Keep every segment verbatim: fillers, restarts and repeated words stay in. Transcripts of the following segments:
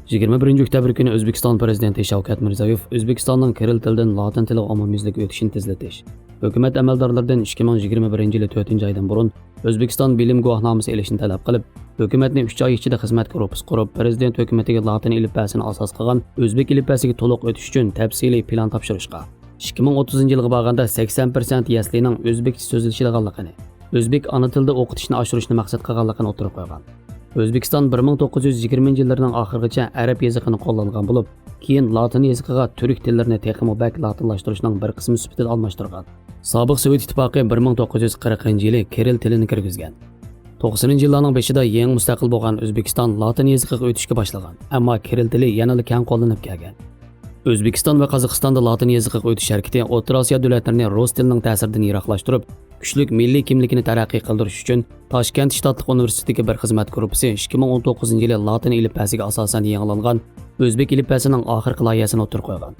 يىگىرمە بىرىنچى ئۆكتەبىر كۈنى ئۆزبېكىستان پىرېزىدېنتى شاۋكەت مىرزىيېۋ ئۆزبېكىستاننىڭ كىرىل تىلىدىن لاتىن تىلىغا ئومۇميۈزلۈك ئۆتۈشىنى تېزلىتىش، ھۆكۈمەت ئەمەلدارلىرىدىن ئىككى مىڭ يىگىرمە بىرىنچى يىلى تۆتىنچى ئايدىن بۇرۇن ئۆزبېكىستان بىلىم گۇۋاھنامىسى ئېلىشنى تەلەپ قىلىپ، ھۆكۈمەتنى ئۈچ ئاي ئىچىدە خىزمەت گۇرۇپپىسى قۇرۇپ، پىرېزىدېنت ھۆكۈمىتىگە لاتىن ئېلىپبەسىنى ئاساس قىلغان ئۆزبېك ئېلىپبەسىگە تولۇق ئۆتۈش ئۈچۈن تەپسىلىي پىلان تاپشۇرۇشقا، ئىككى مىڭ ئوتتۇزىنچى يىلغا بارغاندا سەكسەن پىرسەنت يەسلىنىڭ ئۆزبېكچە سۆزلىشىدىغانلىقىنى، ئۆزبېك ئانا تىلىدا ئوقۇتۇشنى ئاشۇرۇشنى مەقسەت قىلغانلىقىنى ئوتتۇرىغا قويغان. ئۆزبېكىستان بىر مىڭ توققۇز يۈز يىگىرمىنچى يىللىرىنىڭ ئاخىرىغىچە ئەرەب يېزىقىنى قوللانغان بولۇپ، كېيىن لاتىن يېزىقىغا تۈرك تىللىرىنى تېخىمۇ بەك لاتىنلاشتۇرۇشنىڭ بىر قىسمى سۈپىتىدە ئالماشتۇرغان. سابىق سوۋېت ئىتتىپاقى بىر مىڭ توققۇز يۈز قىرىقىنچى يىلى كىرىل تىلىنى كىرگۈزگەن. توقسىنىنچى يىللارنىڭ بېشىدا يېڭى مۇستەقىل بولغان ئۆزبېكىستان لاتىن يېزىقىغا ئۆتۈشكە باشلىغان، ئەمما كىرىل تىلى يەنىلا كەڭ قوللىنىپ كەلگەن. ئۆزبېكىستان ۋە قازاقىستاندا لاتىن يېزىقىغا ئۆتۈش ھەرىكىتى ئوتتۇرا ئاسىيا دۆلەتلىرىنى رۇس تىلىنىڭ تەسىرىدىن يىراقلاشتۇرۇپ، كۈچلۈك مىللىي كىملىكىنى تەرەققىي قىلدۇرۇش ئۈچۈن تاشكەنت شتاتلىق ئۇنىۋېرسىتېتىدىكى بىر خىزمەت گۇرۇپپىسى ئىككى مىڭ ئون توققۇزىنچى يىلى لاتىن ئېلىپبەسىگە ئاساسەن يېڭىلانغان ئۆزبېك ئېلىپبەسىنىڭ ئاخىرقى لايىھەسىنى ئوتتۇرىغا قويغان.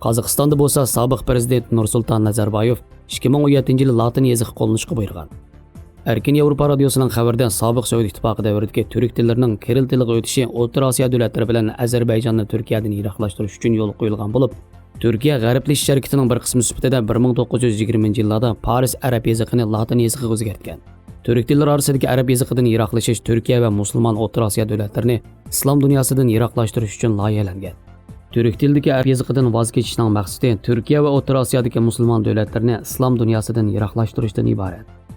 قازاقىستاندا بولسا سابىق پىرېزىدېنت نۇرسۇلتان نەزەربايېۋ ئىككى مىڭ ئون يەتتىنچى يىلى لاتىن يېزىقى قوللىنىشقا بۇيرۇغان. ئەركىن ياۋروپا رادىيوسىنىڭ خەۋىرىدە سابىق سوۋېت ئىتتىپاقى دەۋرىدىكى تۈرك تىللىرىنىڭ كىرىل تىلىغا ئۆتۈشى ئوتتۇرا ئاسىيا دۆلەتلىرى بىلەن ئەزەربەيجاننى تۈركىيەدىن يىراقلاشتۇرۇش ئۈچۈن يولغا قويۇلغان بولۇپ، تۈركىيە غەربلىشىش ھەرىكىتىنىڭ بىر قىسمى سۈپىتىدە بىر مىڭ توققۇز يۈز يىگىرمىنچى يىللاردا پارس ئەرەب يېزىقىنى لاتىن يېزىقىغا ئۆزگەرتكەن. تۈرك تىللىرى ئارىسىدىكى ئەرەب يېزىقىدىن يىراقلىشىش تۈركىيە ۋە مۇسۇلمان ئوتتۇرا ئاسىيا دۆلەتلىرىنى ئىسلام دۇنياسىدىن يىراقلاشتۇرۇش ئۈچۈن لايىھەلەنگەن. تۈرك تىلىدىكى ئەرەب يېزىقىدىن ۋاز كېچىشنىڭ مەقسىتى تۈركىيە ۋە ئوتتۇرا ئاسىيادىكى مۇسۇلمان دۆلەتلىرىنى ئىسلام دۇنياسىدىن يىراقلاشتۇرۇشتىن ئىبارەت.